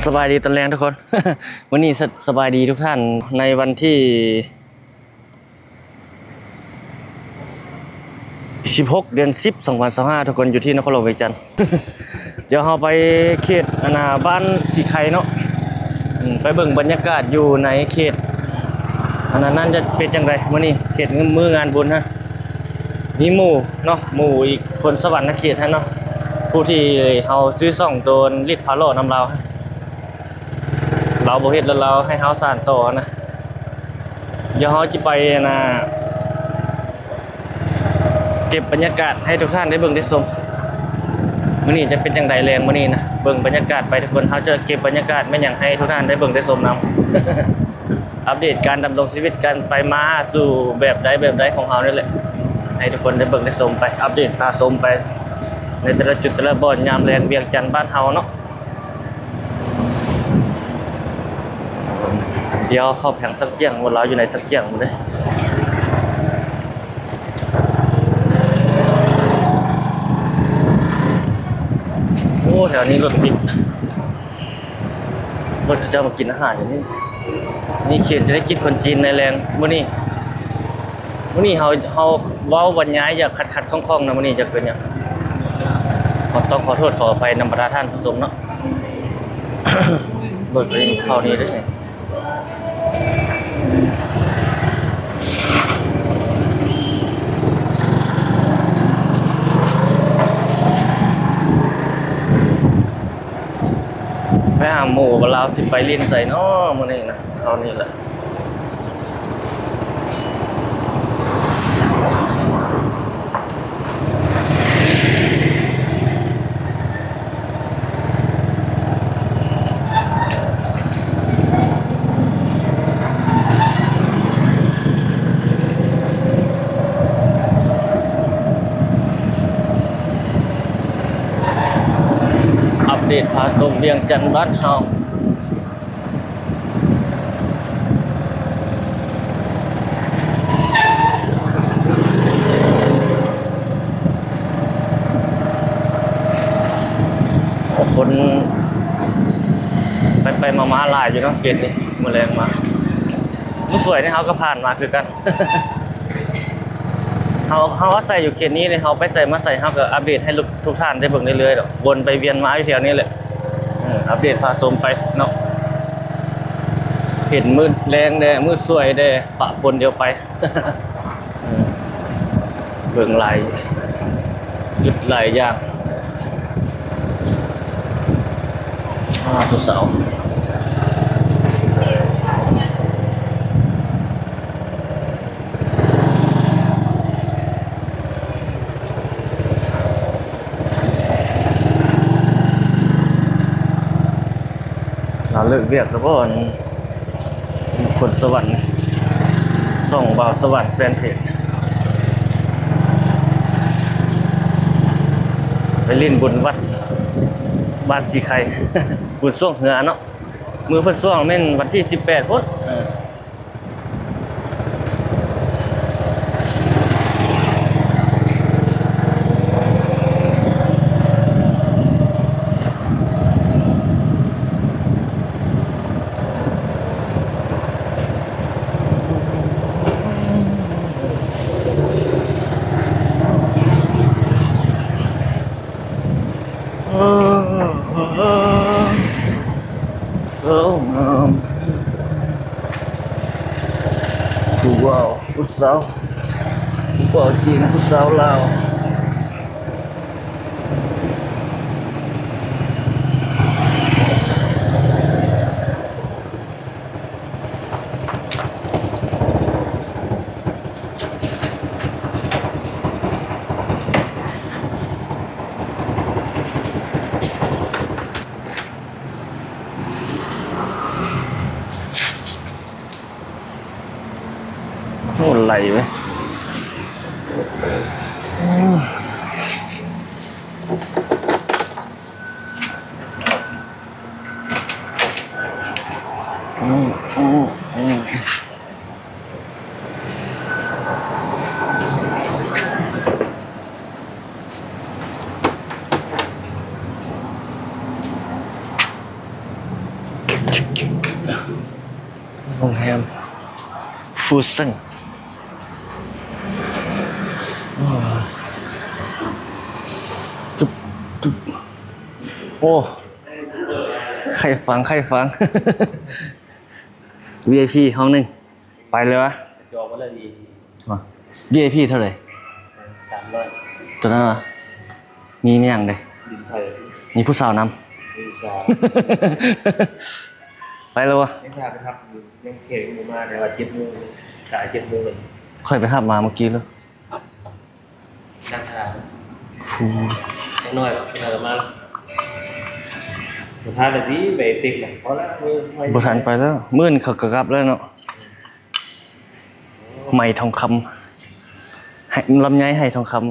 ສະບາຍດີຕອນແລງທຸກຄົນ ມື້ນີ້ສະ ສະບາຍດີທຸກທ່ານ ໃນວັນທີສິບຫົກ ເດືອນສິບ ສອງພັນຊາວຫ້າ ທຸກຄົນ ຢູ່ທີ່ນະຄອນຫຼວງວຽງຈັນ. ດຽວເຮົາໄປເຂດ ອັນນ່າ ບ້ານສີໄຄເນາະ ອືມ ໄປເບິ່ງບັນຍາກາດຢູ່ໃນເຂດ ອັນນັ້ນ ນັ້ນຈະເປັນຈັ່ງໃດມື້ນີ້ ເຂດມື້ງານບຸນຫັ້ນ ມີໝູ່ເນາະ ໝູ່ອີກຄົນສະຫວັນນະເຂດຫັ້ນເນາະ ຜູ້ທີ່ເຮົາຊື້ຊ່ອງໂຕລິດພາຫຼໍ່ນຳລາວ ລາວບໍ່ເຮັດແລ້ວ ລາວໃຫ້ເຮົາສານຕໍ່ນະ. ດຽວເຮົາຈະໄປ ອັນນ່າ ເກັບບັນຍາກາດໃຫ້ທຸກທ່ານໄດ້ເບິ່ງໄດ້ຊົມ ມື້ນີ້ຈະເປັນຈັ່ງໃດແລງມື້ນີ້ນະ ເບິ່ງບັນຍາກາດໄປທຸກຄົນ ເຮົາຈະເກັບບັນຍາກາດແມ່ນຫຍັງໃຫ້ທຸກທ່ານໄດ້ເບິ່ງໄດ້ຊົມນຳ ອັບເດດການດຳລົງຊີວິດ ການໄປມາຫາສູ່ແບບໃດແບບໃດຂອງເຮົານີ້ແຫຼະ ໃຫ້ທຸກຄົນໄດ້ເບິ່ງໄດ້ຊົມໄປ ອັບເດດພາຊົມໄປ ໃນແຕ່ລະຈຸດແຕ່ລະບ່ອນ ຍາມແລງວຽງຈັນບ້ານເຮົາເນາະ. ດຽວເຂົ້າແຂວງຊຽງຂວາງ ວ່າລາວຢູ່ໃນຊຽງຂວາງພຸ້ນເດ້. ໂອ້ ແຖວນີ້ລົດຕິດ ລົດເຂົາເຈົ້າມາກິນອາຫານຢູ່ນີ້ ນີ້ເຂດເສດຖະກິດຄົນຈີນໃນແລງມື້ນີ້. ມື້ນີ້ເຮົາ ເຮົາເວົ້າບັນຍາຍຢ່າງຂັດໆຂ້ອງໆນະ ມື້ນີ້ຈັກເປັນຫຍັງ ຕ້ອງຂໍໂທດຂໍອະໄພນຳບັນດາທ່ານຜູ້ຊົມເນາະ ເບິ່ງເຂົ້ານີ້ເດ້ ໄປຫາໝູ່ວ່າລາວຊິໄປຫຼິ້ນໃສເນາະມື້ນີ້ນະ ເທົ່ານີ້ແຫຼະ. ອັບເດດພາຊົມວຽງຈັນບ້ານເຮົາ. ຄົນໄປໆມາໆຫຼາຍຢູ່ເນາະ ເຂດນີ້ ມື້ແລງມາ ມື້ສວຍນີ້ເຮົາກໍຜ່ານມາຄືກັນ. ເຮົາ ເຮົາອາໄສຢູ່ເຂດນີ້ເດ້ ເຮົາໄປໃສມາໃສ ເຮົາກໍອັບເດດໃຫ້ທຸກທ່ານໄດ້ເບິ່ງເລື້ອຍໆດອກ ວົນໄປວຽນມາຢູ່ແຖວນີ້ແຫຼະ ເອີ ອັບເດດພາຊົມໄປເນາະ ເຫັນມື້ແລງແດ່ ມື້ສວຍແດ່ ປະປົນດຽວໄປ ເອີ ເບິ່ງຫຼາຍຈຸດຫຼາຍຢ່າງ. ອາ ຜູ້ສາວ ລາວເລີກວຽກແລ້ວບໍ່? ອັນ ຄົນສະຫວັນ ຊ່ອງບ່າວສະຫວັນແຟນເພຈ ໄປຫຼິ້ນບຸນວັດບ້ານສີໄຄ ບຸນຊ່ວງເຮືອເນາະ ມື້ເພິ່ນຊ່ວງແມ່ນວັນທີສິບແປດພຸ້ນ ເອີ. ສາວງາມ ຜູ້ບ່າວ ຜູ້ສາວ ຜູ້ບ່າວຈີນ ຜູ້ສາວລາວ. ໂອ້ ໄຫຼເວີຍ ອືມ. ໂ ໂຮງແຮມຟູເຊັງ ຈຸບ ຈຸບ ໂອ້ ໄຂ່ຝັງ ໄຂ່ຝັງ ວີໄອພີຫ້ອງໜຶ່ງ ໄປເລີຍວະ ຈອງໄວ້ແລ້ວນີ້ ວ່າ ວີໄອພີເທົ່າໃດ? ສາມຮ້ອຍ ຕົວນັ້ນຫວາ? ມີ ມີຫຍັງເດ້? ດິນໄຜ ມີຜູ້ສາວນຳ ມີສາວ ໄປແລ້ວວະ? ຍັງຖ້າໄປຮັບຢູ່ ຍັງແຂກຍັງບໍ່ມາ ແຕ່ວ່າເຈັດໂມງ ຖ້າເຈັດໂມງເລີຍ ຂ້ອຍໄປຮັບມາມື້ກີ້ແລ້ວ ນັກທ່ານ ຜູ້ ຈັກໜ້ອຍ ເພິ່ນກະມາ ບໍ່ທັນລະຕິ ໄປເຕັກນະ ພໍລະ ມື້ ບໍ່ທັນໄປແລ້ວ ມື້ອື່ນເຂົາກະກັບແລ້ວເນາະ ໄມ້ທອງຄຳ ໄຮ່ ລຳໄຍໄຮ່ທອງຄຳ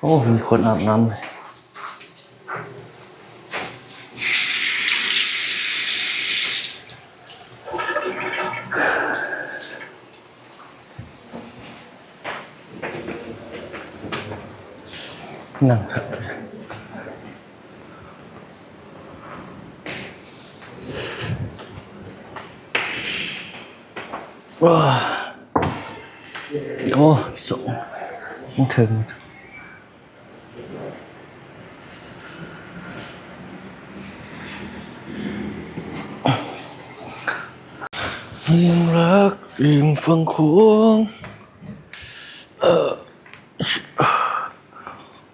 ໂອ້ ມີຄົນອາບນ້ຳເລີຍ ນັ່ງຄັກ ໂອ້ ໂອ້ ສອງ ມັນເຖິງ ຍິ່ງรักริมฝั่งโขง เอ่อ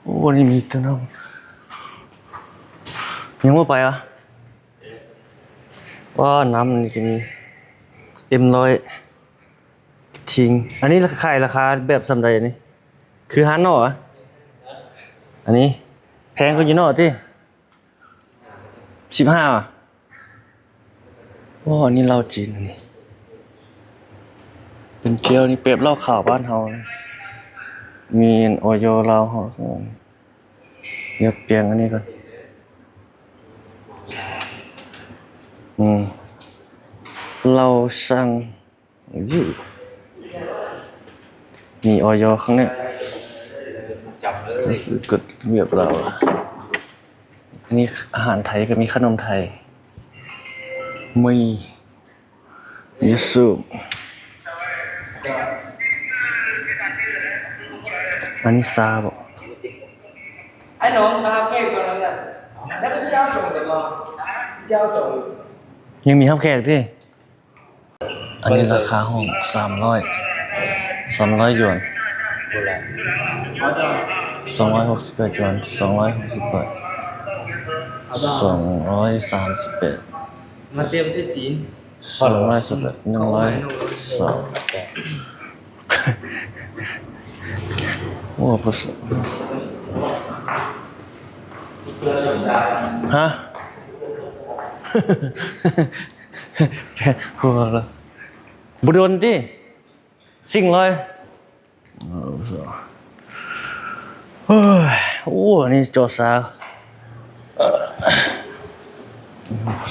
โอ้ นี่มีต้นน้ำ ยังบ่ไปวะ ว่าน้ำนี่จะมี เอ็มร้อย ทิ้ง อันนี้ขายราคาแบบส่ำใดนี่ คือร้านนอกอะ อันนี้แพงกว่าอยู่นอกติ สิบห้า ว่ะ โอ้ อันนี้เหล้าจีน อันนี้ เป็นแก้วนี่ แบบเหล้าขาวบ้านเฮาเลย มี อย.ลาวเฮา เดี๋ยวเปลี่ยนอันนี้ก่อน อืม เหล้าซัง อยู่ มี อย.ข้างใน จับเลย ก็คือกฎระเบียบลาว อันนี้อาหารไทยก็มีขนมไทย มี ยูสุ อันนี้ซาบ่ ไอ้น้องมารับแขกก่อนนะจ๊ะ แล้วก็เสี่ยวจงเดี๋ยวก่อน เสี่ยวจง ยังมีรับแขกติ อันนี้ราคาห้องสามร้อย สามร้อยหยวน สองร้อยหกสิบแปดหยวน สองร้อยหกสิบแปด สองร้อยสามสิบแปด มาเตรียมที่จีน สองร้อยสิบแปด หนึ่งร้อยสอง โอ้ บ่ ฮะ บ่โดนติซิ่งเลย เอ้ย โอ้ อันนี้จอสาว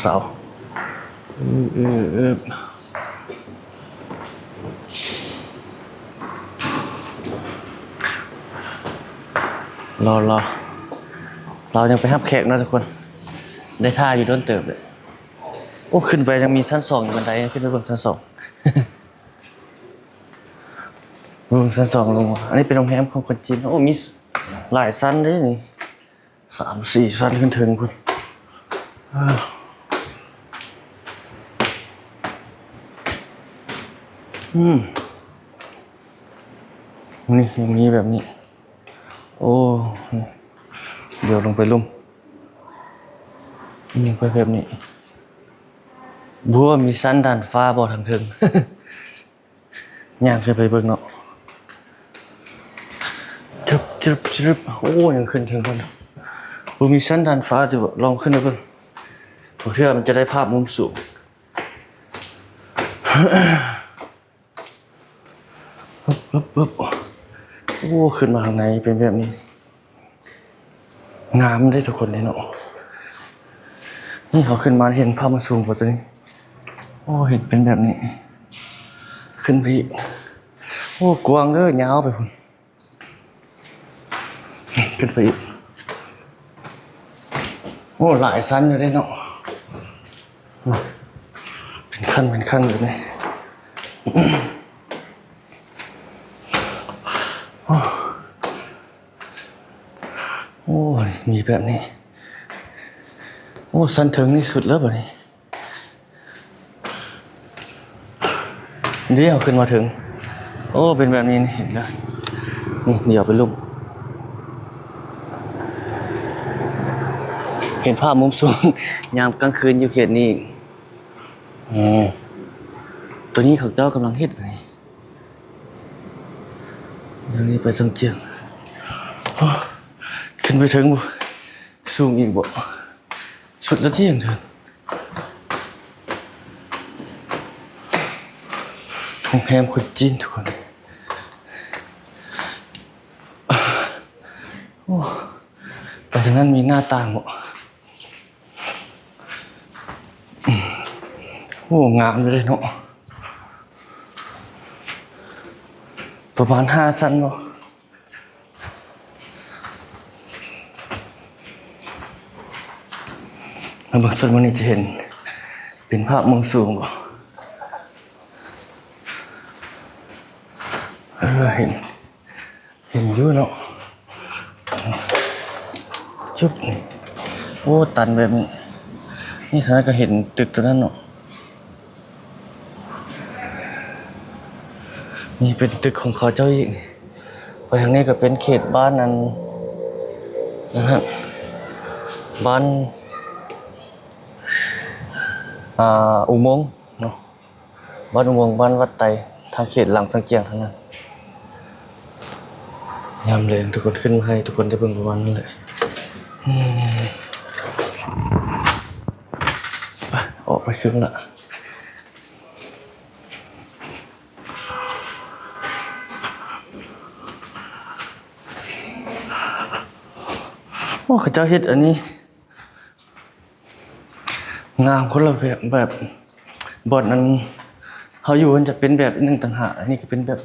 สาว เออ เออ เออ รอ รอ เรายังไปรับแขกเนาะทุกคน ได้ท่าอยู่โดนเติบเลย โอ้ ขึ้นไปยังมีชั้นสองอยู่ บันไดขึ้นไปเบิ่งชั้นสอง เบิ่งชั้นสองลงมา อันนี้เป็นโรงแรมของคนจีน โอ้ มีหลายชั้นเด้นี่ สามสี่ชั้นขึ้นเทิงพุ้น เออ อืม นี่ยังมีแบบนี้ โอ้ นี่ เดี๋ยวลงไปลุ่ม ลงไปแบบนี้ บ่ฮู้ว่ามีชั้นดาดฟ้าบ่ทางเทิง ย่างขึ้นไปเบิ่งเนาะ จึบ จึบ จึบ โอ้ ยังขึ้นเทิงพุ้น บ่มีชั้นดาดฟ้า จะลองขึ้นไปเบิ่ง บางเทื่อมันจะได้ภาพมุมสูง ปึ๊บ ปึ๊บ ปึ๊บ โอ้ ขึ้นมาข้างในเป็นแบบนี้ งามเด้ทุกคนเด้เนาะ นี่เฮาขึ้นมาเห็นภาพมุมสูงกว่าตัวนี้ โอ้ เห็นเป็นแบบนี้ ข ຂຶ້ນໄປອີກ. ໂອ້ ກວ້າງເດີ ຍາວໄປພຸ້ນ. ຂຶ້ນໄປອີກ. ໂອ້ ຫຼາຍຊັ້ນຢູ່ເດ້ເນາະ. ເປັນຂັ້ນເປັນຂັ້ນແບບນີ້. ໂອ້ ໂອ້ ມີແບບນີ້. ໂອ້ ຊັ້ນເທິງນີ້ສຸດແລ້ວບັດນີ້. ດຽວຂຶ້ນມາເຖິງ. ໂອ້ ເປັນແບບນີ້ນີ້ ເຫັນແລ້ວ. ນີ້ ດຽວໄປລົງ. ເຫັນພາບມຸມສູງຍາມກາງຄືນຢູ່ເຂດນີ້. ເອີ ໂຕນີ້ເຂົາເຈົ້າກຳລັງເຮັດຢູ່ນີ້. ດຽວນີ້ໄປສັງກຽງ. ໂອ້ ຂຶ້ນໄປເຖິງບໍ່? ສູງອີກບໍ່? ສຸດແລ້ວຕິຫຍັງເຖິງ. ໂຮງແຮມຄົນຈີນທຸກຄົນ. ໂອ້ ໄປທາງນັ້ນມີໜ້າຕ່າງບໍ່? ໂອ້ ງາມຢູ່ເດ້ເນາະ. ປະມານຫ້າຊັ້ນບໍ່? ມາເບິ່ງສ່ວນມື້ນີ້ຈະເຫັນເປັນພາບມຸມສູງບໍ່? ເອີ ເຫັນ ເຫັນຢູ່ເນາະ. ຈຸດນີ້ ໂອ້ ຕັນແບບນີ້. ນີ້ຊັ້ນກໍເຫັນຕຶກຕົວນັ້ນເນາະ. ນີ້ເປັນຕຶກຂອງເຂົາເຈົ້າອີກນີ້. ໄປທາງນີ້ກໍເປັນເຂດບ້ານອັນ ນັ້ນຫັ້ນ ບ້ານ ອ່າ ອຸໂມງເນາະ. ບ້ານອຸໂມງ ບ້ານວັດໄຕ ທາງເຂດຫຼັງສັງກຽງທາງນັ້ນ. ຍາມແລງທຸກຄົນຂຶ້ນມາໃຫ້ທຸກຄົນໄດ້ເບິ່ງປະມານນັ້ນແຫຼະ. ອືມ ໄປ ອອກໄປເຊິ່ງລະ. ໂອ້ ເຂົາເຈົ້າເຮັດອັນນີ້ ງາມຄົນລະແບບ ແບບບ່ອນອັນເຮົາຢູ່ ມັນຈະເປັນແບບໜຶ່ງຕ່າງຫາກ ອັນນີ້ກໍເປັນແບບ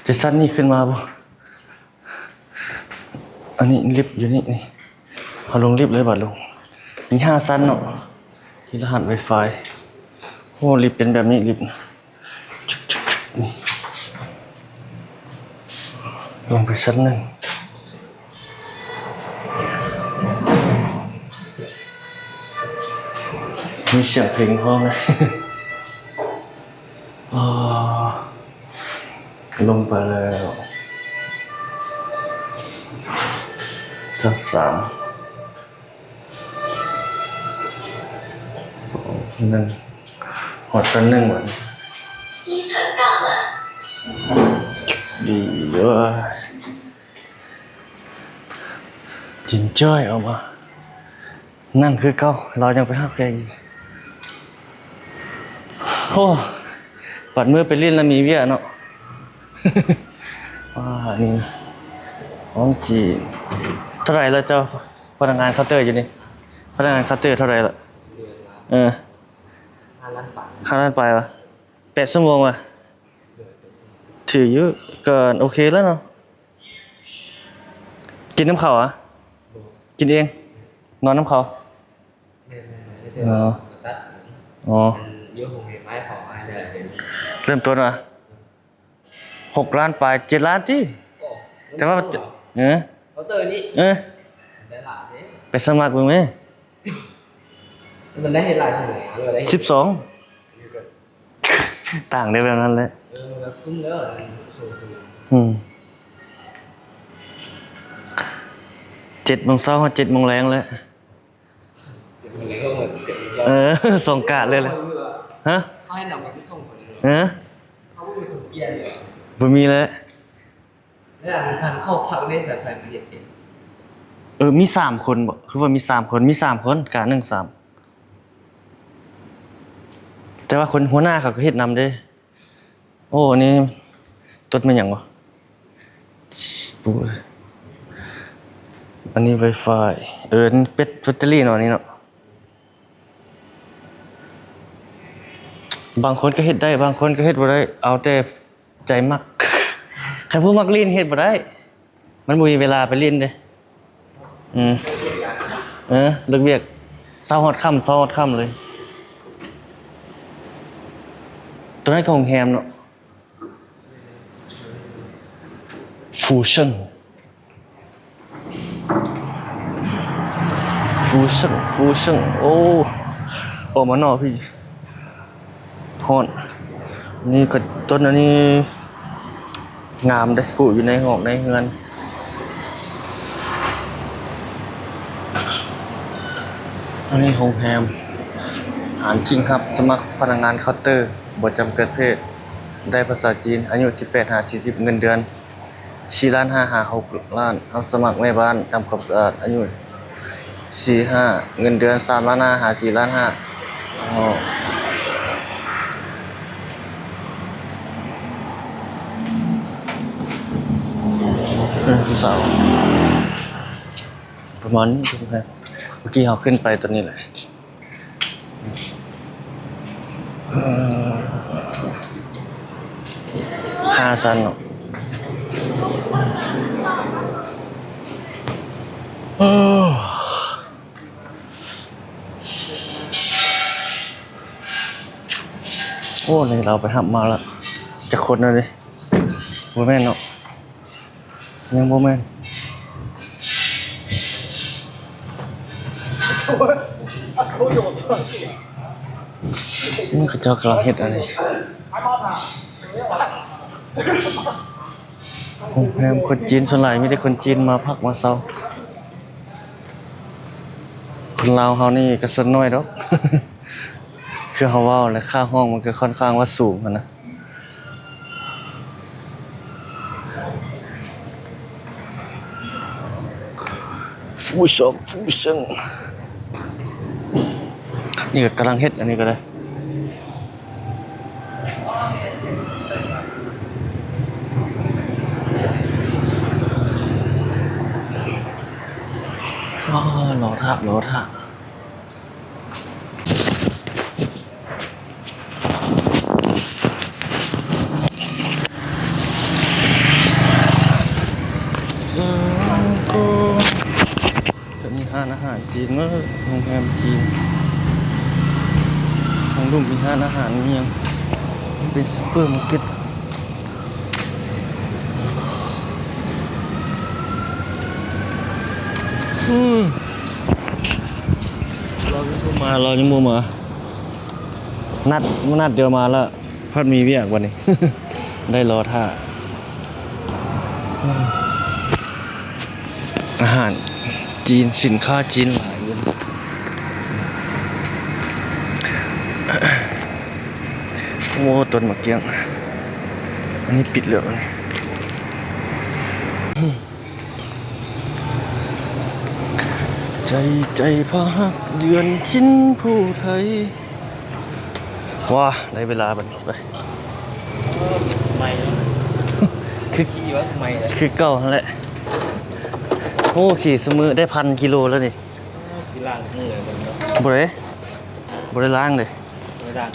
ຈະຊັ້ນນີ້ຂຶ້ນມາບໍ່? ອັນນີ້ລິບຢູ່ນີ້ ນີ້ ເຮົາລົງລິບເລີຍບາດລົງ. ມີຫ້າຊັ້ນເນາະ ມີລະຫັດໄວຟາຍ. ໂອ້ ລິບເປັນແບບນີ້ ລິບ. ນີ້ ລົງໄປຊັ້ນໜຶ່ງ ມີສຽງເພງພ້ອມເລີຍ. ອໍ ລົງໄປແລ້ວ ຊັ້ນສາມ. ໜຶ່ງ ຮອດຊັ້ນໜຶ່ງແລ້ວ. ດີເວີຍ ຈິນຈ້ອຍອອກມາ ນັ່ງຄືເກົ່າ ລາວຍັງໄປຮັບແຂກອີກ. ໂອ້ ບັດມື້ໄປຫຼິ້ນລະມີວຽກເນາະ. ວ້າ ນີ້ນະ ຂອງຈີນ. ເທົ່າໃດລະເຈົ້າ? ພະນັກງານເຄົາເຕີຢູ່ນີ້ ພະນັກງານເຄົາເຕີເທົ່າໃດລະ? ເອີ ຫ້າລ້ານປາຍ ຫ້າລ້ານປາຍວະ? ແປດຊົ່ວໂມງວະ? ຖືກຢູ່ ກໍໂອເຄແລ້ວເນາະ. ກິນນຳເຂົາຫວາ? ບໍ່ ກິນເອງ ນອນນຳເຂົາ. ແມ່ນໆໆ ອໍ ຕັດ ອໍ ຢູ່ໂຮງຮຽນໄມ້ເຂົາໃຫ້ເດືອນ ເລີ່ມຕົ້ນຫວາ? ຫົກລ້ານປາຍ ເຈັດລ້ານຕິ. ໂອ້ ແຕ່ວ່າ ເອີ ເຄົາເຕີນີ້ ເອີ ໄດ້ຫຼາຍເດ້. ໄປສະໝັກເບິ່ງແມ. ມັນໄດ້ເຮັດຫຼາຍຊົ່ວໂມງ ຫຼືວ່າໄດ້ ສິບສອງ ຢູ່ກັບ ຕ່າງໄດ້ແບບນັ້ນແຫຼະ. ເອີ ມັນກໍກຸ້ມແລ້ວ ສິບສອງຊົ່ວໂມງ. ອືມ ເຈັດໂມງເຊົ້າຮອດເຈັດໂມງແລງແຫຼະ. ເຈັດໂມງແລງ ເຈັດໂມງເຊົ້າ ເອີ ສອງກະເລີຍແຫຼະ. ຮະ? ເຂົາໃຫ້ນຳກັນໄປສົ່ງຄົນເດີ. ຮະ? ເຂົາບໍ່ມີຄົນປ່ຽນເລີຍ. ບໍ່ມີແຫຼະ. ແລ້ວອັນທາງເຂົ້າພັກເດ້ ໃສໃຜມາເຮັດເອງ? ເອີ ມີສາມຄົນບໍ? ຄືວ່າມີສາມຄົນ ມີສາມຄົນ ກະໜຶ່ງສາມ ແຕ່ວ່າຄົນຫົວໜ້າເຂົາກໍເຮັດນຳເດ້. ໂອ້ ອັນນີ້ຕົດແມ່ນຫຍັງວະ? ອັນນີ້ໄວຟາຍ ເອີ ອັນນີ້ແບັດ ແບັດເຕີຣີເນາະ ອັນນີ້ເນາະ. ບາງຄົນກໍເຮັດໄດ້ ບາງຄົນກໍເຮັດບໍ່ໄດ້ ເອົາແຕ່ໃຈມັກ. ຄັນຜູ້ມັກຫຼິ້ນເຮັດບໍ່ໄດ້ ມັນບໍ່ມີເວລາໄປຫຼິ້ນເດ້. ອືມ ເອີ ເລີກວຽກ ເຊົ້າຮອດຄ່ຳ ເຊົ້າຮອດຄ່ຳເລີຍ. ໂຕນັ້ນກໍໂຮງແຮມເນາະ. ຟູເຊິງ ຟູເຊິງ ຟູເຊິງ ໂອ້ ອອກມານອກພີ້ ຮ້ອນ. ນີ້ກໍຕົ້ນອັນນີ້ງາມເດ້ ປູກຢູ່ໃນຮອກໃນເຮືອນ. ອັນນີ້ໂຮງແຮມ ຫານຈິງ ຮັບສະໝັກພະນັກງານເຄົາເຕີ ບໍ່ຈຳກັດເພດ. ໄດ້ພາສາຈີນ ອາຍຸສິບແປດຫາສີ່ສິບ ເງິນເດືອນສີ່ລ້ານຫ້າຫາຫົກລ້ານ. ຮັບສະໝັກແມ່ບ້ານທຳຄວາມສະອາດ ອາຍຸສີ່ຫ້າ ເງິນເດືອນສາມລ້ານຫ້າຫາສີ່ລ້ານຫ້າ. ເອີ ຜູ້ສາວ ປະມານນີ້ທຸກທ່ານ. ເມື່ອກີ້ເຮົາຂຶ້ນໄປຕົວນີ້ແຫຼະ. ເອີ ຫ້າຊັ້ນເນາະ. ເອີ ໂອ້ ນີ້ລາວໄປຮັບມາລະ ຈັກຄົນແລ້ວເດ? ບໍ່ແມ່ນເນາະ. ຍັງບໍ່ແມ່ນ. ນີ້ເຂົາເຈົ້າກຳລັງເຮັດອັນນີ້ ໂຮງແຮມຄົນຈີນ. ສ່ວນຫຼາຍມີແຕ່ຄົນຈີນມາພັກມາເຊົາ. ຄົນລາວເຮົານີ້ກໍສ່ວນໜ້ອຍດອກ. ຄືເຮົາເວົ້າແຫຼະ ຄ່າຫ້ອງມັນກໍຄ່ອນຂ້າງວ່າສູງຫັ້ນນະ. ຟູເຊິງ ຟູເຊິງ ນີ້ກໍກຳລັງເຮັດ ອັນນີ້ກໍໄດ້. ອໍ ລໍຖ້າ ລໍຖ້າ. ເຊິ່ງກໍຈະມີຮ້ານອາຫານຈີນເນາະ ໂຮງແຮມຈີນ. ທາງລຸ່ມມີຮ້ານອາຫານ ມີຫຍັງ ເປັນຊຸບເປີມາເກັດ. ອືມ ລາວຍັງບໍ່ມາ ລາວຍັງບໍ່ມາ. ນັດ ມານັດດຽວມາລະ ພັດມີວຽກບັດນີ້ ໄດ້ລໍຖ້າ. ອາຫານຈີນ ສິນຄ້າຈີນຫຼາຍຢູ່. ໂອ້ ຕົ້ນໝາກກ້ຽງ ອັນນີ້ປິດແລ້ວ ອັນນີ້. ໃຈ ໃຈພະຮັກເດືອນຊິນຜູ້ໄທ. ວ້າ ໄດ້ເວລາບັດນີ້ ໄປ. ໃໝ່ ຄື ຂີ່ວ່າໃໝ່ ຄືເກົ່າຫັ້ນແຫຼະ. ໂອ້ ຂີ່ຊຸມື້ໄດ້ພັນກິໂລແລ້ວນີ້. ຊິລ້າງມືເລີຍ ບໍ່ໄດ້ ບໍ່ໄດ້ລ້າງເລີຍ.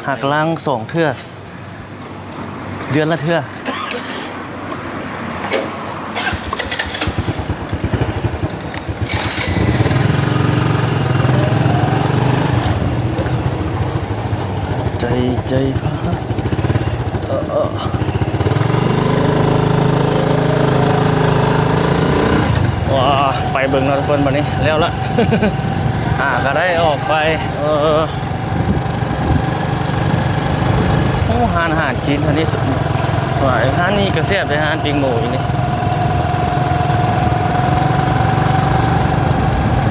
ຫາກລ້າງສອງເທື່ອ ເດືອນລະເທື່ອ. ໃຈ ໃຈພະ ເອີ ເອີ ວ້າ ໄປເບິ່ງເນາະທຸກຄົນ ບັດນີ້ແລ້ວລະ. ອ່າ ກໍໄດ້ອອກໄປ ເອີ ໂອ້ ຮ້ານອາຫານຈີນ ຮ້ານນີ້ ວ່າຮ້ານນີ້ກໍແຊບເດ້ ຮ້ານປີ້ງໝູຢູ່ນີ້.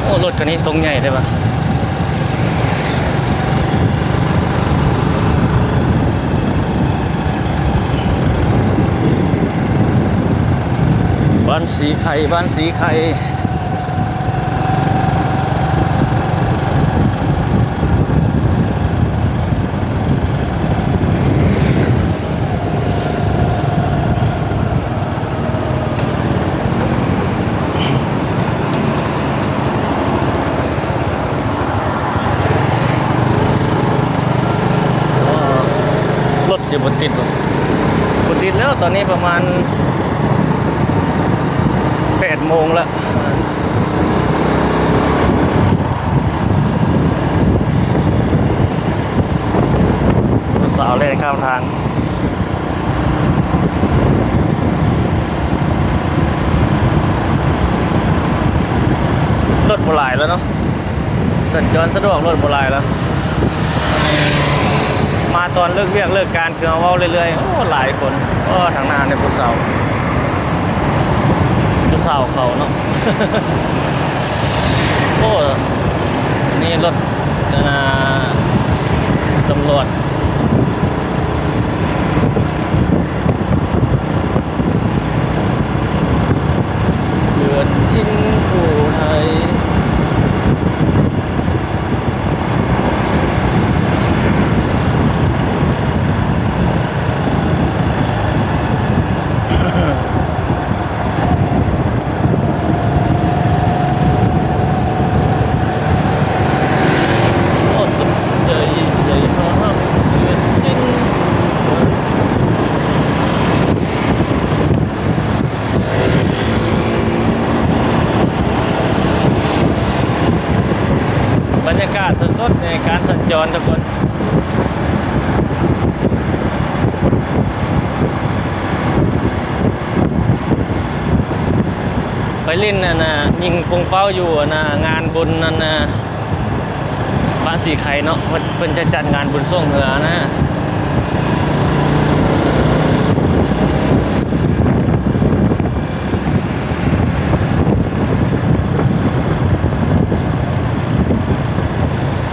ໂອ້ ລົດຄັນນີ້ຊົງໃຫຍ່ເດ້ວະ. ບ້ານສີໄຂ່ ບ້ານສີໄຂ່. ໂອ້ ລົດຊິບໍ່ຕິດບໍ່? ບໍ່ຕິດແລ້ວ ຕອນນີ້ປະມານແປດໂມງແລ້ວ. ຜູ້ສາວແລ່ນຂ້າມທາງ. ລົດບໍ່ຫຼາຍແລ້ວເນາະ ສັນຈອນສະດວກ ລົດບໍ່ຫຼາຍແລ້ວ. ມາຕອນເລີກວຽກເລີກການ ຄືເຮົາເວົ້າເລື້ອຍໆ ໂອ້ ຫຼາຍຄົນ. ໂອ້ ທາງໜ້ານີ້ຜູ້ສາວ ຜູ້ສາວເຂົາເນາະ. ໂອ້ ນີ້ລົດ ອັນນ່າ ຕຳຫຼວດ. ເຮືອນຖິ່ນຜູ້ໄທ. ບັນຍາກາດສົດໆ ໃນການສັນຈອນທຸກຄົນ. ໄປຫຼິ້ນອັນນ່າ ຍິງປົງເປົ້າຢູ່ອັນນ່າ ງານບຸນອັນນ່າ ບ້ານສີໄຄເນາະ ເພິ່ນ ເພິ່ນຈະຈັດງານບຸນຊ່ວງເຮືອນະ.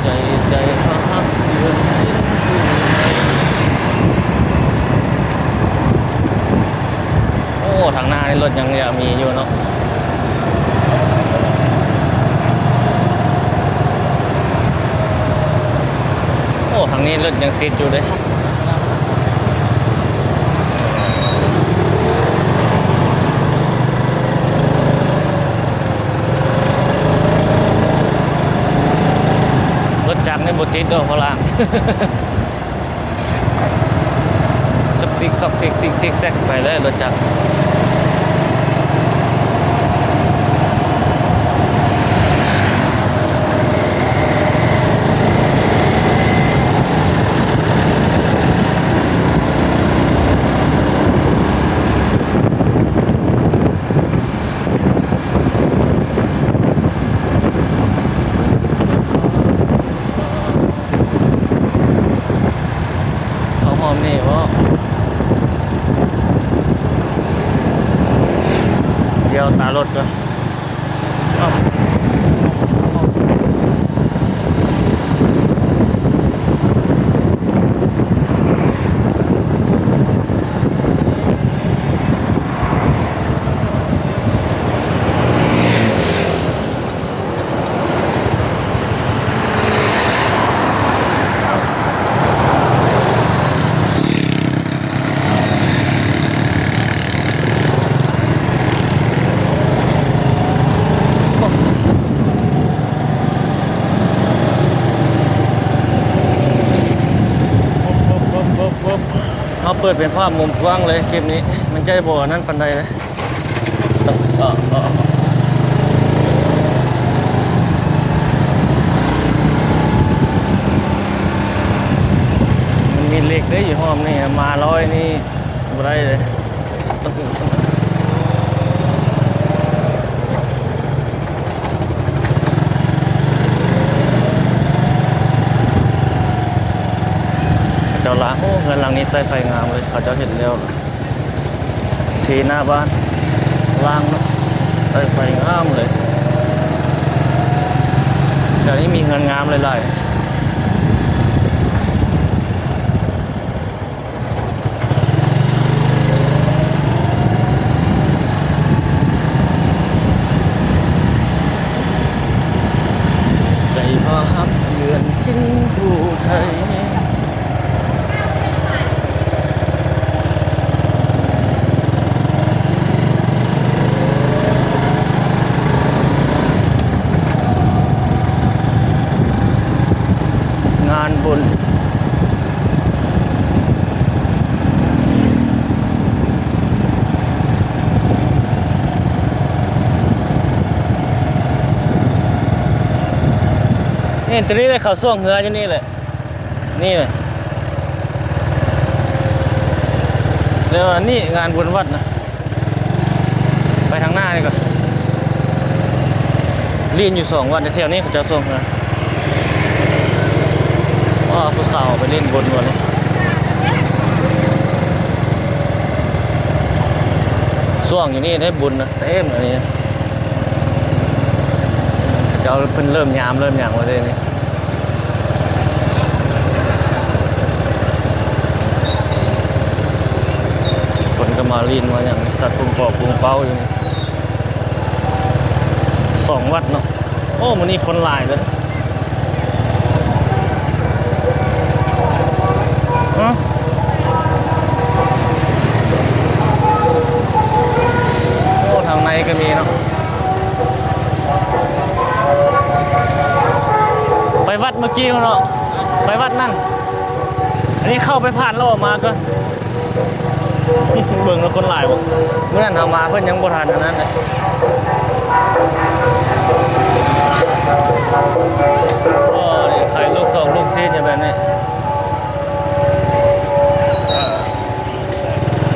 ໃຈ ໃຈຫາກເດືອນ ໂອ້ ທາງໜ້ານີ້ລົດຍັງ ຍັງມີຢູ່ເນາະ. ໂອ້ ທາງນີ້ລົດຍັງຕິດຢູ່ເດ້. ລົດຈັກນີ້ບໍ່ຕິດດອກ ພະລາງ. ຊອກຊິກ ຊອກຊິກ ຊິກຊິກແຊັກໄປເລີຍລົດຈັກ. ເຂົ້າຮ່ອມນີ້ບໍ່? ດຽວຕາລົດກ່ອນ. ເຮົາເປີດເປັນພາບມຸມກວ້າງເລີຍຄລິບນີ້ ມັນຈະບໍ່ອັນນັ້ນປານໃດເລີຍ. ມັນມີເຫຼັກເດ້ ຢູ່ຮ່ອມນີ້ ມາຮ້ອຍນີ້ບໍ່ໄດ້ເດ້. ເຂົາເຈົ້າລ້າງ ໂອ້ ເຮືອນຫຼັງນີ້ໃຕ້ໄຟງາມເລີຍ ເຂົາເຈົ້າເຮັດແລ້ວ ທີ່ໜ້າບ້ານລ້າງເນາະ ໃຕ້ໄຟງາມເລີຍ. ແຖວນີ້ມີເຮືອນງາມຫຼາຍໆ. ໃຈພາຮັກເຮືອນຖິ່ນຜູ້ໄທ. ໂ ນີ້ ໂຕນີ້ແຫຼະ ເຂົາຊ່ວງເຮືອຢູ່ນີ້ແຫຼະ ນີ້ແຫຼະ ແລ້ວນີ້ງານບຸນວັດນະ ໄປທາງໜ້ານີ້ກ່ອນ ຫຼິ້ນຢູ່ສອງວັດ ແຖວນີ້ເຂົາເຈົ້າຊ່ວງເຮືອ. ວ້າ ຜູ້ສາວໄປຫຼິ້ນບຸນວັດນີ້ ຊ່ວງຢູ່ນີ້ໄດ້ບຸນນະ ເຕັມອັນນີ້ ເຂົາເຈົ້າເພິ່ນເລີ່ມຍາມເລີ່ມຫຍັງແລ້ວເດ້ນີ້. ຄົນກໍມາຫຼິ້ນມາຫຍັງ ສັດປຸງປອກປຸງເປົ້າຢູ່ນີ້ ສອງວັດເນາະ. ໂອ້ ມື້ນີ້ຄົນຫຼາຍເດີ ຮະ ໂອ້ ທາງໃນກໍມີເນາະ. ໄປວັດເມື່ອກີ້ເນາະ ໄປວັດນັ້ນ ອັນນີ້ເຂົ້າໄປຜ່ານແລ້ວອອກມາກ່ອນ. ເບິ່ງແລ້ວຄົນຫຼາຍບໍ່? ມື້ນັ້ນເຮົາມາເພິ່ນຍັງບໍ່ທັນອັນນັ້ນເດ້. ໂອ້ ນີ້ຂາຍລູກສອງລູກສີ່ຢູ່ແບບນີ້.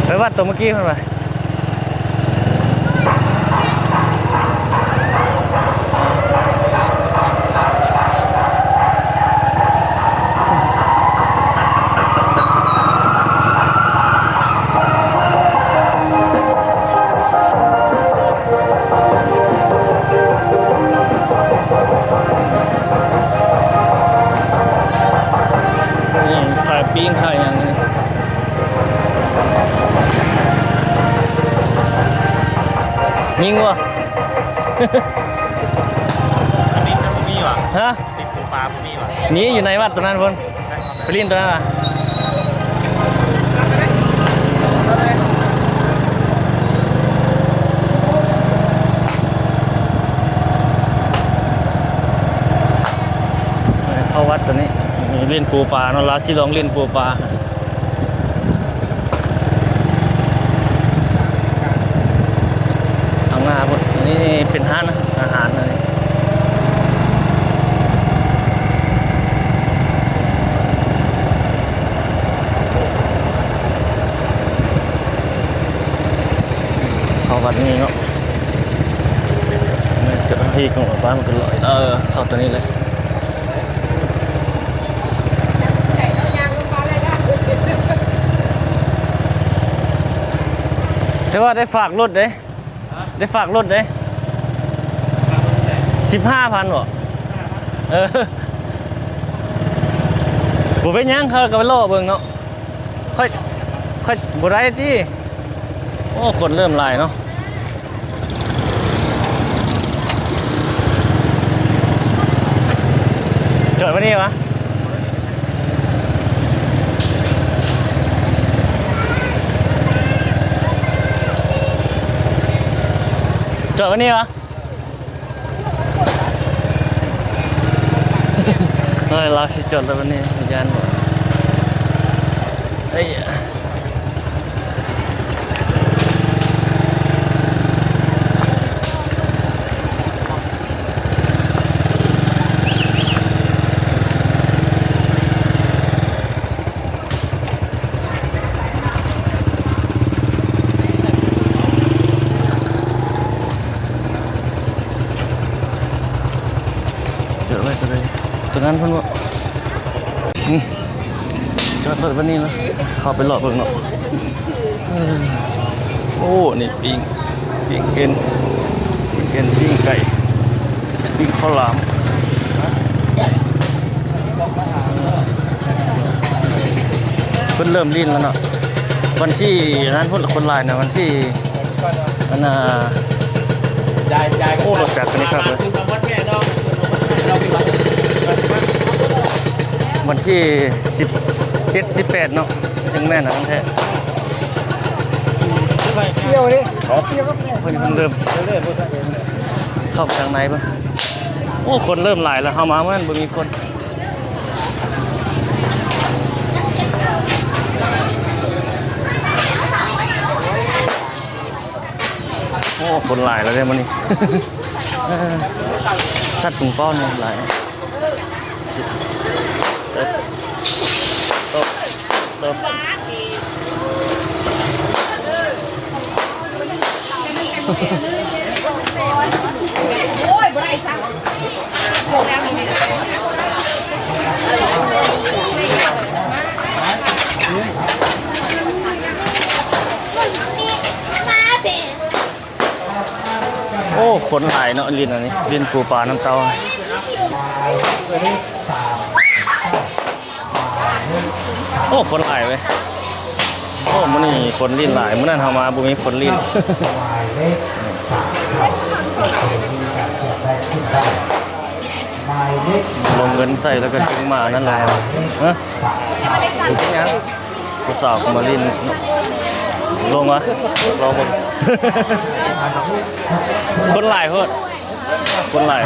ເອີ ໄປວັດໂຕເມື່ອກີ້ເພິ່ນວ່າ ຂາຍປີ້ງຂາຍຫຍັງນີ້ ຍິງບໍ່? ອັນນີ້ບໍ່ມີຫວາ? ຮະ? ຕິດປູປາບໍ່ມີຫວາ? ມີຢູ່ໃນວັດຕົວນັ້ນພຸ້ນ ໄປຫຼິ້ນຕົວນັ້ນຫວາ? ເຂົ້າວັດຕົວນີ້ ຫຼິ້ນປູປາເນາະ ລາວຊິລອງຫຼິ້ນປູປາ. ທາງໜ້າພຸ້ນ ນີ້ເປັນຮ້ານອາຫານອັນນີ້ ເຂົ້າວັດນີ້ເນາະ ແມ່ນເຈົ້າໜ້າທີ່ການປະປາມັນກໍລອຍ ເອີ ເຂົ້າຕົວນີ້ເລີຍ. ແຕ່ວ່າໄດ້ຝາກລົດເດ້ ໄດ້ຝາກລົດເດ້ ສິບຫ້າພັນບໍ? ເອີ ບໍ່ເປັນຫຍັງ ຂ້ອຍກໍໄປລໍເບິ່ງເນາະ ຂ້ອຍ ຂ້ອຍບໍ່ໄດ້ຕິ. ໂອ້ ຄົນເລີ່ມຫຼາຍເນາະ. ຈອດໄວ້ນີ້ຫວາ? ຈອດໄວ້ນີ້ຫວາ? ເຮີ້ຍ ລາວຊິຈອດແລ້ວບັດນີ້ ຢ້ານບໍ່? ເອີຍ ຈອດໄວ້ຕົວໃດ? ຕົວນັ້ນເພິ່ນບໍ່? ອືມ ຈອດລົດໄວ້ນີ້ລະ ເຂົ້າໄປເລາະເບິ່ງເນາະ. ເອີ ໂອ້ ນີ້ປີ້ງ ປີ້ງເອັນ ປີ້ງເອັນ ປີ້ງໄກ່ ປີ້ງເຂົ້າຫຼາມ. ເພິ່ນເລີ່ມຫຼິ້ນແລ້ວເນາະ ວັນທີນັ້ນພຸ້ນ ຄົນຫຼາຍນະ ວັນທີ ອັນນ່າ ໂອ້ ລົດຈັກຄັນນີ້ຄັກເລີຍ ວັນທີສິບເຈັດ ສິບແປດເນາະ ຈຶ່ງແມ່ນອັນນັ້ນແທ້. ເອີ ເພິ່ນເລີ່ມເຂົ້າໄປທາງໃນເບິ່ງ. ໂອ້ ຄົນເລີ່ມຫຼາຍແລ້ວ ເຮົາມາມື້ນັ້ນບໍ່ມີຄົນ. ໂອ້ ຄົນຫຼາຍແລ້ວເດ້ມື້ນີ້ ເອີ ສັດປຸງເປົ້ານີ້ຫຼາຍ. ໂອ້ ຄົນຫຼາຍເນາະ ຫຼິ້ນອັນນີ້ ຫຼິ້ນປູປານ້ຳເຕົ້າ. ໂອ້ ຄົນຫຼາຍເວີຍ. ໂອ້ ມື້ນີ້ຄົນຫຼິ້ນຫຼາຍ ມື້ນັ້ນເຮົາມາບໍ່ມີຄົນຫຼິ້ນ. ລົງເງິນໃສ່ແລ້ວກໍດຶງມານັ້ນແຫຼະ. ຮະ? ເປັນຫຍັງ? ຜູ້ສາວກໍມາຫຼິ້ນ. ລົງວະ? ລອງເບິ່ງ. ຄົນຫຼາຍໂພດ. ຄົນຫຼາຍ.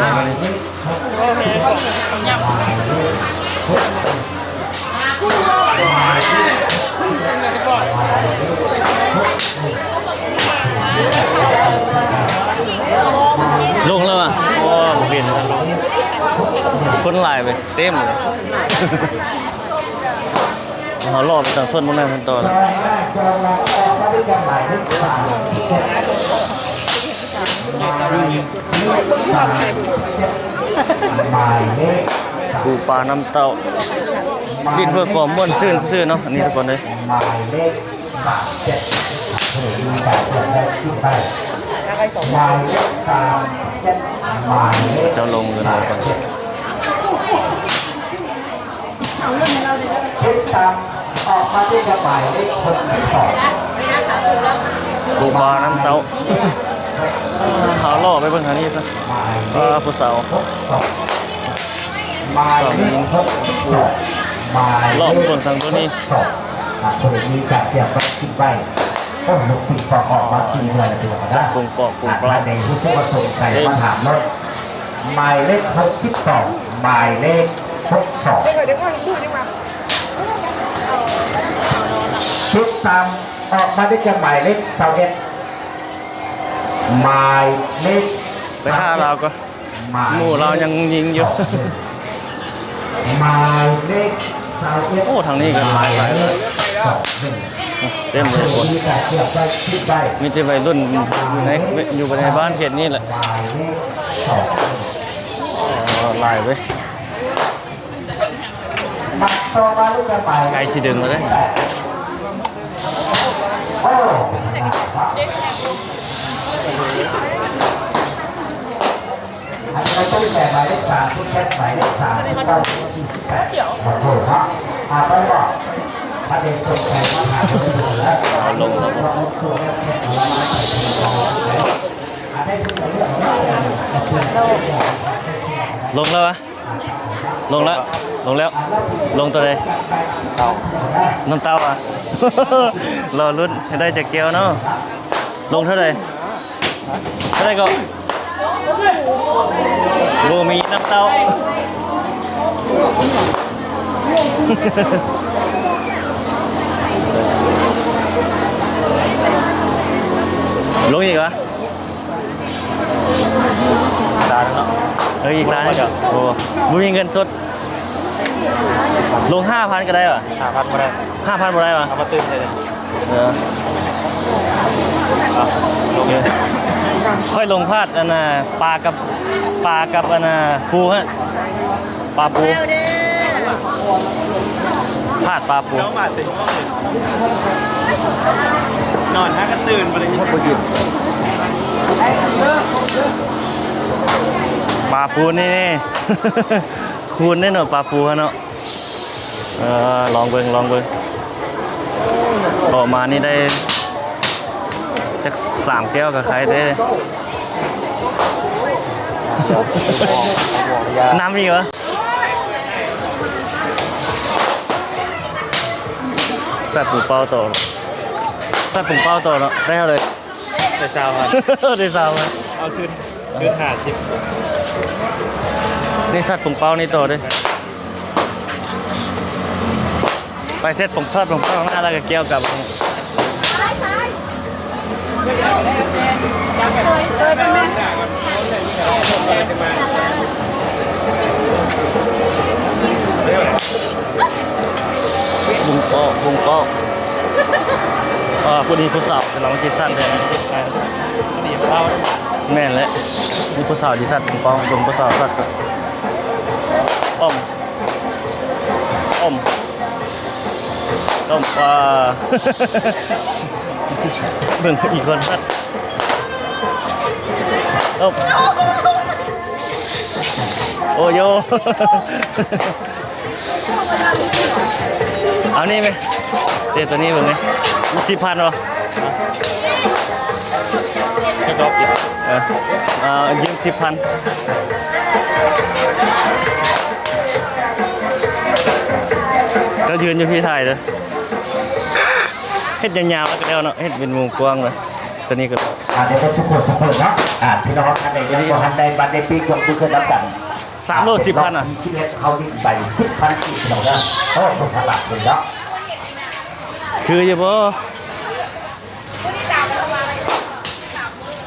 ລົງແລ້ວຫວາ? ໂອ້ ບໍ່ເຫັນ. ຄົນຫຼາຍເວີຍ ເຕັມເລີຍ. ເຮົາລໍໄປທາງໂຊນເບິ່ງນຳເພິ່ນຕໍ່. ປູປານ້ຳເຕົ້າ ຫຼິ້ນເພື່ອຄວາມມ່ວນຊື່ນຊື່ເນາະ ອັນນີ້ທຸກຄົນເອີຍ. ເຈົ້າລົງເງິນແລ້ວກ່ອນ. ເຈັດຕາມ ອອກມາທີ່ກະໝາຍເລກຫົກສິບສອງ ໂກບານ້ຳເຕົ້າ. ເຮົາເລາະໄປເບິ່ງທາງນີ້ຊະ. ເອີ ຜູ້ສາວ ໝາຍເລກຫົກສິບສອງ ໝາຍເລກຫົກສິບສອງ ເລາະເບິ່ງທາງໂຕນີ້. ອ່າ ຜູ້ໃດມີການສຽບໄວ້ ຄິດໄວ້. ໂອ້ ລູກປິງປອງອອກມາສີ່ໜ່ວຍແລ້ວ ພີ່ນ້ອງນະ. ຈັບປົງປອກປົງປອກ ອ່າ ທ່ານໃດຮູ້ສຶກວ່າສົນໃຈ ເອີ ມາຖາມເລີຍ. ໝາຍເລກຫົກສິບສອງ ໝາຍເລກຫົກສອງ ເຈັດສາມ ອອກມາໄດ້ຈາກໝາຍເລກຊາວເອັດ ໝາຍເລກ ໄປຫາລາວກໍ ໝາຍເລກ ໝູ່ລາວຍັງຍິງຢູ່ ສອງໜຶ່ງ ໝາຍເລກຊາວເອັດ ໂອ້ ທາງນີ້ກໍຫຼາຍ ໝາຍເລກສອງໜຶ່ງ ເຕັມເລີຍຄົນ ມີແຕ່ໄວລຸ້ນຢູ່ໃນ ຢູ່ໃນບ້ານເຂດນີ້ແຫຼະ ຫຼາຍເວີຍ. ໃກ້ຊິດຶງແລ້ວເດ້. ອັນນີ້ຕ້ອງແຕ່ໝາຍເລກສາມ ແຄດໝາຍເລກສາມ ເກົ້າ ສີ່ສິບແປດ ມາໂທດເນາະ ອ່າ ໄປບອກ ຖ້າເດັກສົນໃຈມາຫາເພິ່ນເລີຍ ເອົາລົງແລ້ວ ລົງແລ້ວຫວາ? ລົງແລ້ວ ລົງແລ້ວ ລົງໂຕໃດ? ນ້ຳເຕົ້າ ນ້ຳເຕົ້າຫວາ? ລໍລຸ້ນໃຫ້ໄດ້ຈັກແກ້ວເນາະ. ລົງເທົ່າໃດ? ເທົ່າໃດກໍ ບໍ່ມີນ້ຳເຕົ້າ. ລົງອີກຫວາ? ຕາໜຶ່ງເນາະ ເອີ ອີກຕາໜຶ່ງ. ໂອ້ ບໍ່ມີເງິນສົດ. ລົງຫ້າພັນກໍໄດ້ຫວາ? ຫ້າພັນບໍ່ໄດ້ ຫ້າພັນບໍ່ໄດ້ຫວາ? ເອົາມາຕື່ມໃສ່ເລີຍ. ເອີ ຂ້ອຍລົງພາດອັນນ່າ ປາກັບ ປາກັບອັນນ່າ ປູຮະ ປາປູ ພາດປາປູ. ນອນຫາກະຕື່ນບໍ່ໄດ້ຍິນ ປາປູນີ້ ຄູນເດ້ເນາະ ປາປູຫັ້ນເນາະ. ເອີ ລອງເບິ່ງ ລອງເບິ່ງ ເກາະມານີ້ໄດ້ຈັກສາມແກ້ວກໍໄຄເດ້. ນຳອີກຫວາ? ສັດປຸງເປົ້າຕໍ່ ສັດປຸງເປົ້າຕໍ່ເນາະ ໄດ້ເທົ່າໃດ? ໄດ້ຊາວພັນ ໄດ້ຊາວພັນ ເອົາຄືນ ຄືນຫ້າສິບ. ນີ້ສັດປຸງເປົ້ານີ້ຕໍ່ເດ້. ໄປເສັດປົງເພິດປົງເພິດຂ້າງໜ້າ ແລ້ວກໍກ່ຽວກັບ ເອີ ປຸ້ງປ້ອງ ປຸ້ງປ້ອງ. ອ່າ ຜູ້ນີ້ຜູ້ສາວກຳລັງຊິສັ່ນແທ້. ແມ່ນແຫຼະ ມີຜູ້ສາວຊິສັ່ນປຸ້ງປ້ອງ ເບິ່ງຜູ້ສາວສັ່ນ. ອ້ອມ ອ້ອມ ອ້ອມ ອ່າ ເບິ່ງອີກຄົນສັ່ນ. ອ້ອມ ໂອ້ໂຍ. ເອົານີ້ແມະ ເຕະໂຕນີ້ເບິ່ງແມະ. ສິບພັນບໍ່? ຈັກດອກ? ເອີ ອ່າ ຢືມສິບພັນ. ເຈົ້າຢືນຢູ່ພີ້ຖ່າຍເດີ. ເຮັດຍາວໆ ແລ້ວກໍແລ້ວເນາະ ເຮັດເປັນວົງກວ້າງເລີຍ. ໂຕນີ້ກໍ ອ່າ ດຽວເພິ່ນສຸກຄົນສຸກຄົນເນາະ. ອ່າ ພີ່ນ້ອງທ່ານໃດຍັງບໍ່ທັນໄດ້ບັດໄດ້ປີກ ຍົກມືຂຶ້ນນຳກັນ. ສາມໂລສິບພັນ ອ່າ ທີສິບເອັດ ເຮົາຫຼິ້ນໄປສິບພັນກີບ ພີ່ນ້ອງເດີ. ໂອ້ ບໍ່ທັນບາດເພິ່ນເນາະ ຄືຢູ່ບໍ່?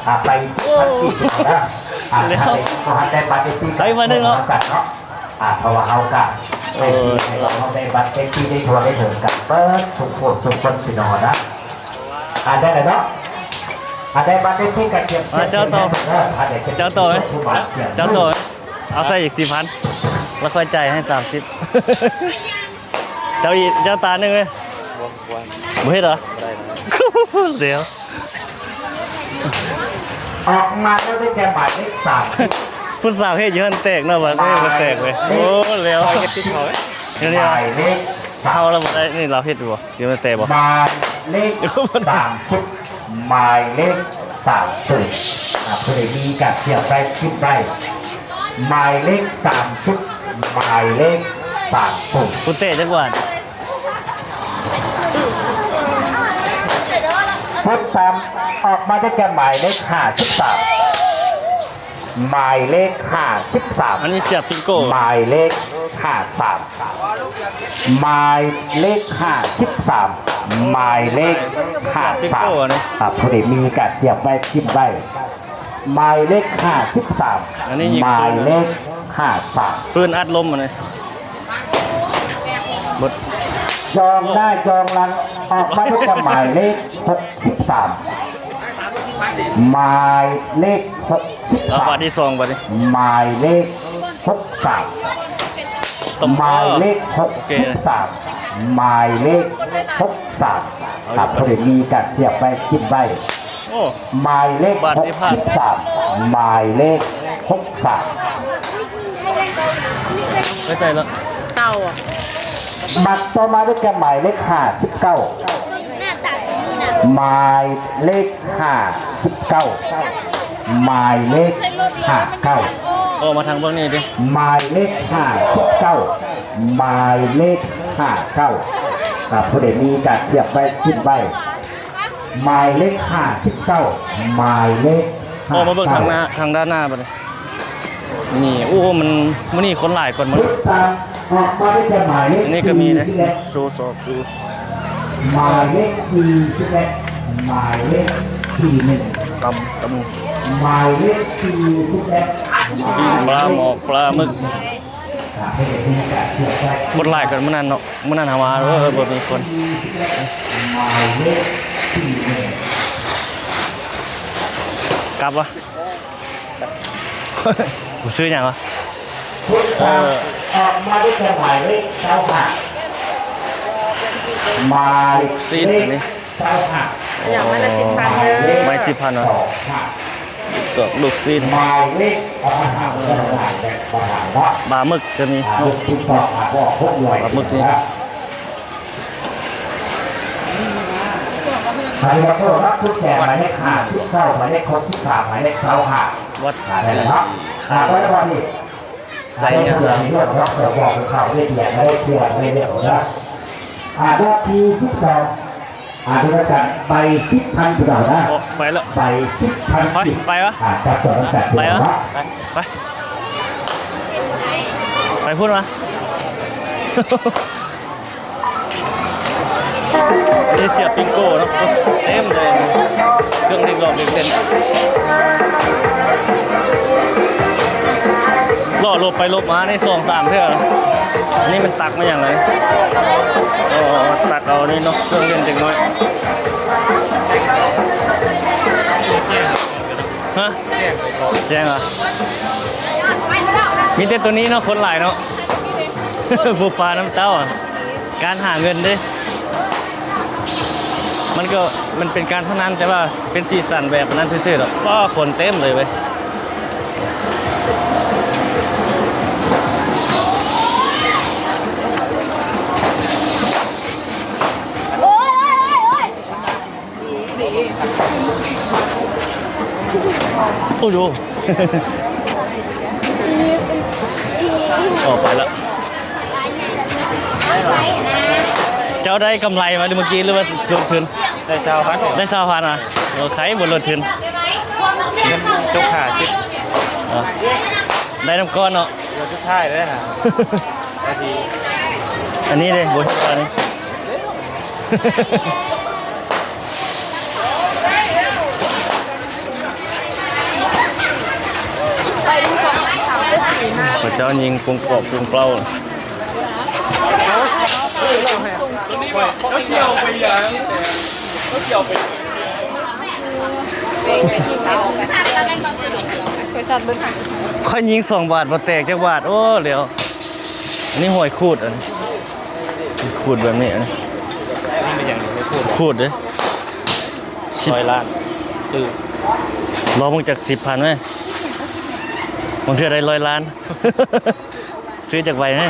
ອ່າ ໄປສິບພັນກີບ ພີ່ນ້ອງເດີ. ອ່າ ແລ້ວ ຖ້າໄດ້ ບໍ່ທັນໄດ້ບັດໄດ້ປີກ ໄປມາໜຶ່ງເນາະ ນຳກັນເນາະ. ອ່າ ເພາະວ່າເຮົາກະ ເອີ ໃຫ້ພີ່ໃຫ້ນ້ອງເຮົາໄດ້ບັດໄດ້ປີໄດ້ທົ່ວໄດ້ເຖິງກັນເບິດທຸກຜູ້ທຸກຄົນ ພີ່ນ້ອງເນາະ. ອ່າ ໄດ້ແລ້ວເນາະ ອ່າ ໄດ້ບັດໄດ້ປີກະກຽມ ອ່າ ເຈົ້າຕໍ່ ເຈົ້າຕໍ່ ເຈົ້າຕໍ່. ເອົາໃສ່ອີກສີ່ພັນ ແລ້ວຄ່ອຍຈ່າຍໃຫ້ສາມສິບ. ເຈົ້າອີກ ເຈົ້າຕາໜຶ່ງເວີຍ. ບໍ່ ບໍ່ ບໍ່ເຮັດເຫາະ? ບໍ່ໄດ້ນະ ດຽວ ອອກມາແລ້ວໄດ້ແກ່ໝາຍເລກສາມສິບ. ຜູ້ສາວເຮັດຢູ່ຫັ້ນແຕກເນາະ ບາດນີ້ບໍ່ແຕກເວີຍ. ໂອ້ ແລ້ວ ເຮັດຕິດເຂົາເວີຍ. ດຽວ ໝາຍເລກສາມ ເຮົາລະບໍ່ໄດ້ ນີ້ລາວເຮັດຢູ່ບໍ່? ດຽວມັນແຕກບໍ່? ໝາຍເລກສາມສິບ ໝາຍເລກສາມສູນ. ອ່າ ຜູ້ໃດມີກະສຽບໄວ້ ກິນໄວ້. ໝາຍເລກສາມສິບ ໝາຍເລກສາມສູນ. ຜູ້ເຕະຈັກຫວານ? ພຸດຕາມ ອອກມາໄດ້ແກ່ໝາຍເລກຫ້າສິບສາມ. ໝາຍເລກຫ້າສິບສາມ ອັນນີ້ສຽບປິງໂກ້. ໝາຍເລກຫ້າສາມ ໝາຍເລກຫ້າສິບສາມ ໝາຍເລກຫ້າສາມ. ອ່າ ຜູ້ໃດມີກະສຽບໄວ້ ກິນໄວ້. ໝາຍເລກຫ້າສິບສາມ ອັນນີ້ຍິງ ໝາຍເລກຫ້າສາມ ປືນອັດລົມອັນນີ້. ຍອງໜ້າຍອງຫຼັງ ອອກມາໄດ້ແກ່ໝາຍເລກຫົກສິບສາມ. ໝາຍເລກຫົກສິບສາມ ບາດທີສອງ ບາດນີ້ ໝາຍເລກຫົກສາມ ໝາຍເລກຫົກສິບສາມ ໝາຍເລກຫົກສາມ. ຖ້າຜູ້ໃດມີກະສຽບໄວ້ ກິນໄວ້. ໂອ້ ໝາຍເລກຫົກສິບສາມ ໝາຍເລກຫົກສາມ. ໄປໃສລະ? ເຕົາ ບັດຕໍ່ມາໄດ້ແກ່ໝາຍເລກຫ້າສິບເກົ້າ. ໝາຍເລກຫ້າສິບເກົ້າ ໝາຍເລກຫ້າເກົ້າ. ໂອ້ ມາທາງເບິ່ງນີ້ຕິ. ໝາຍເລກຫ້າສິບເກົ້າ ໝາຍເລກຫ້າເກົ້າ. ຖ້າຜູ້ໃດມີກະສຽບໄວ້ ກິນໄວ້. ໝາຍເລກຫ້າສິບເກົ້າ ໝາຍເລກຫ້າສິບເກົ້າ. ໂອ້ ມາເບິ່ງທາງໜ້າ ທາງດ້ານໜ້າບັດນີ້. ນີ້ ໂອ້ ມັນ ມື້ນີ້ຄົນຫຼາຍກ່ອນມື້. ຕິດຕາມອອກມາໄດ້ແຕ່ໝາຍເລກ ອັນນີ້ກໍມີເດ້ ສີ່ສິບເອັດ ໂຊ ຊອບ ໂຊ ໝາຍເລກສີ່ສິບເອັດ ໝາຍເລກສີ່ສິບເອັດ ຕຳ ຕຳ ໝາຍເລກສີ່ສິບເອັດ ປີ້ງປາໝອກປາໝຶກ. ຄົນຫຼາຍກວ່າມື້ນັ້ນເນາະ ມື້ນັ້ນຫາວ່າ ເອີ ບໍ່ມີຄົນ. ກັບວະ ບໍ່ຊື້ຫຍັງວະ. ເອີ ອອກມາໄດ້ແຕ່ໝາຍເລກຊາວຫ້າ ໝາຍເລກຊາວຫ້າ. ຫຍັງ ໄມ້ລະສິບພັນເດີ ໄມ້ສິບພັນເນາະ. ສອບລູກຊີ້ນ ໝາຍເລກ ປາໝຶກກໍມີ ອ່າ ລູກປິງປອງ ອ່າ ກໍຫົກຮ້ອຍ ປາໝຶກນີ້. ອັນນີ້ກໍຄືຮັບທຸນແຈກໝາຍເລກຫ້າສິບເກົ້າ ໝາຍເລກຫົກສິບສາມ ໝາຍເລກຊາວຫ້າ ວັດ ອ່າ ໄດ້ແລ້ວເນາະ. ອ່າ ໄປກ່ອນນີ້ ໄຊຍະ ເພື່ອໃຫ້ຮອດເນາະ ສອບອອກເຂົ້າໄດ້ເບຍ ໄດ້ເຊື່ອ ໄດ້ເລື່ອງເນາະ. ອ່າ ລອບທີສິບສອງ ອ່າ ດູນຳກັນ ໃບສິບພັນ ພີ່ນ້ອງນະ. ໂອ້ ໄປແລ້ວ ໃບສິບພັນ ໄປ ກິບ ໄປວະ ອ່າ ຈັບຕົວນຳກັນ ໄປວະ ພີ່ນ້ອງເນາະ. ໄປ ໄປ ໄປພຸ້ນວະ. ນີ້ສຽບປິງໂກ້ເນາະ ເຕັມເລີຍ ເຄື່ອງເຫຼັກຫຼອມເຫຼັກເສັ້ນ. ລໍລົບໄປລົບມານີ້ສອງສາມເທື່ອ. ອັນນີ້ມັນຕັກມາຫຍັງລະນີ້? ອໍ ຕັກເອົານີ້ເນາະ ເຄື່ອງຫຼິ້ນເດັກນ້ອຍ. ຮະ? ແຈ້ງຫວາ? ມີແຕ່ໂຕນີ້ເນາະ ຄົນຫຼາຍເນາະ. ບໍ່ປານຳເຕົ້າ ການຫາເງິນເດ້. ມັນກໍ ມັນເປັນການພະນັນ ແຕ່ວ່າເປັນສີສັນແບບນັ້ນຊື່ໆດອກ. ປ້າ ຄົນເຕັມເລີຍເວີຍ. ໂອ້ຍ ໂອ້ຍ ໂອ້ຍ ໂອ້ຍ. ໂອ້ໂຫ ອອກໄປລະ. ເຈົ້າໄດ້ກຳໄລມາເມື່ອກີ້ ຫຼືວ່າລົງທຶນ? ໄດ້ຊາວພັນ. ໄດ້ຊາວພັນຫວາ? ໂອເຄ ບໍ່ລົງທຶນ. ເງິນຕົກຫ້າສິບ. ເອີ ໄດ້ນຳກ້ອນເນາະ. ເທື່ອສຸດທ້າຍເລີຍຫາ. ອັນນີ້ເດ້ ບໍ່ເຮັດອັນນີ້. ເຂົາເຈົ້າຍິງປົງປອກປົງເປົ້າ. ຂ້ອຍຍິງສອງບາດບໍ່ແຕກຈັກບາດ. ໂອ້ ແລ້ວ ອັນນີ້ຫ້ອຍຂູດ ອັນນີ້ ຂູດແບບນີ້ ອັນນີ້ ນີ້ເປັນຫຍັງ? ຂູດເດ້. ຮ້ອຍລ້ານຕື້. ລອງເບິ່ງຈັກສິບພັນແມ. ບາງເທື່ອໄດ້ຮ້ອຍລ້ານ. ຊື້ຈັກໃບແມ?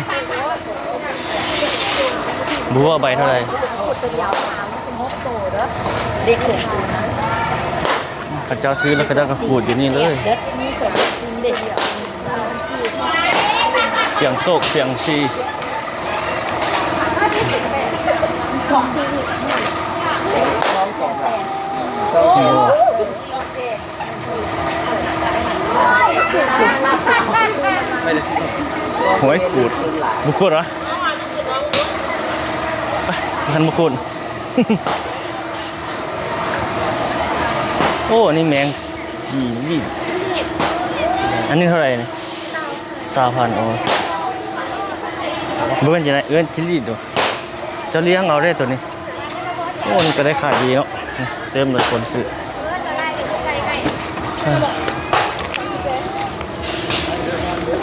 ບໍ່ຮູ້ວ່າໃບເທົ່າໃດ. ເຂົາເຈົ້າຊື້ແລ້ວເຂົາເຈົ້າກໍຂູດຢູ່ນີ້ເລີຍ. ສ່ຽງໂຊກສ່ຽງຊີ. ໂອ້ ໂຫຍ ຂູດ ບໍ່ຂູດຫວາ? ໄປ ບໍ່ທັນບໍ່ຂູດ. ໂອ້ ອັນນີ້ແມງຈີລີດ. ອັນນີ້ເທົ່າໃດນີ້? ຊາວພັນ. ໂອ້ ບໍ່ແມ່ນຈີນະ ເອີ້ນຈີລີດໂດ. ເຈົ້າລ້ຽງເອົາເດ້ໂຕນີ້. ໂອ້ ນີ້ກໍໄດ້ຂາຍດີເນາະ ເຕັມເລີຍຄົນຊື້.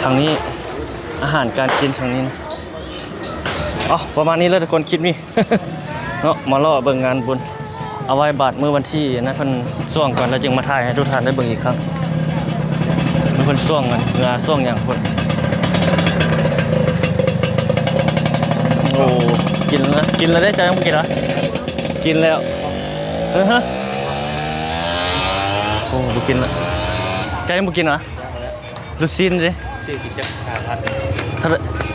ທາງນີ້ ອາຫານການກິນທາງນີ້ນະ. ເອົາ ປະມານນີ້ເລີຍທຸກຄົນ ຄລິບນີ້ເນາະ ມາເລາະເບິ່ງງານບຸນ. ເອົາໄວ້ບາດມື້ວັນທີນັ້ນເພິ່ນຊ່ວງກ່ອນ ແລ້ວຈຶ່ງມາຖ່າຍໃຫ້ທຸກທ່ານໄດ້ເບິ່ງອີກຄັ້ງ. ເພິ່ນຊ່ວງອັນເຮືອຊ່ວງຫຍັງພຸ້ນ. ໂອ້ ກິນແລ້ວ ກິນແລ້ວເດ້. ເຈົ້າຍັງບໍ່ກິນຫວາ? ກິນແລ້ວ. ເອີ ຮະ ໂອ້ ບໍ່ກິນລະ. ເຈົ້າຍັງບໍ່ກິນຫວາ? ລູກຊີ້ນເດ້. ຊື້ກິນຈັກຫ້າພັນ. ເທົ່າໃດ?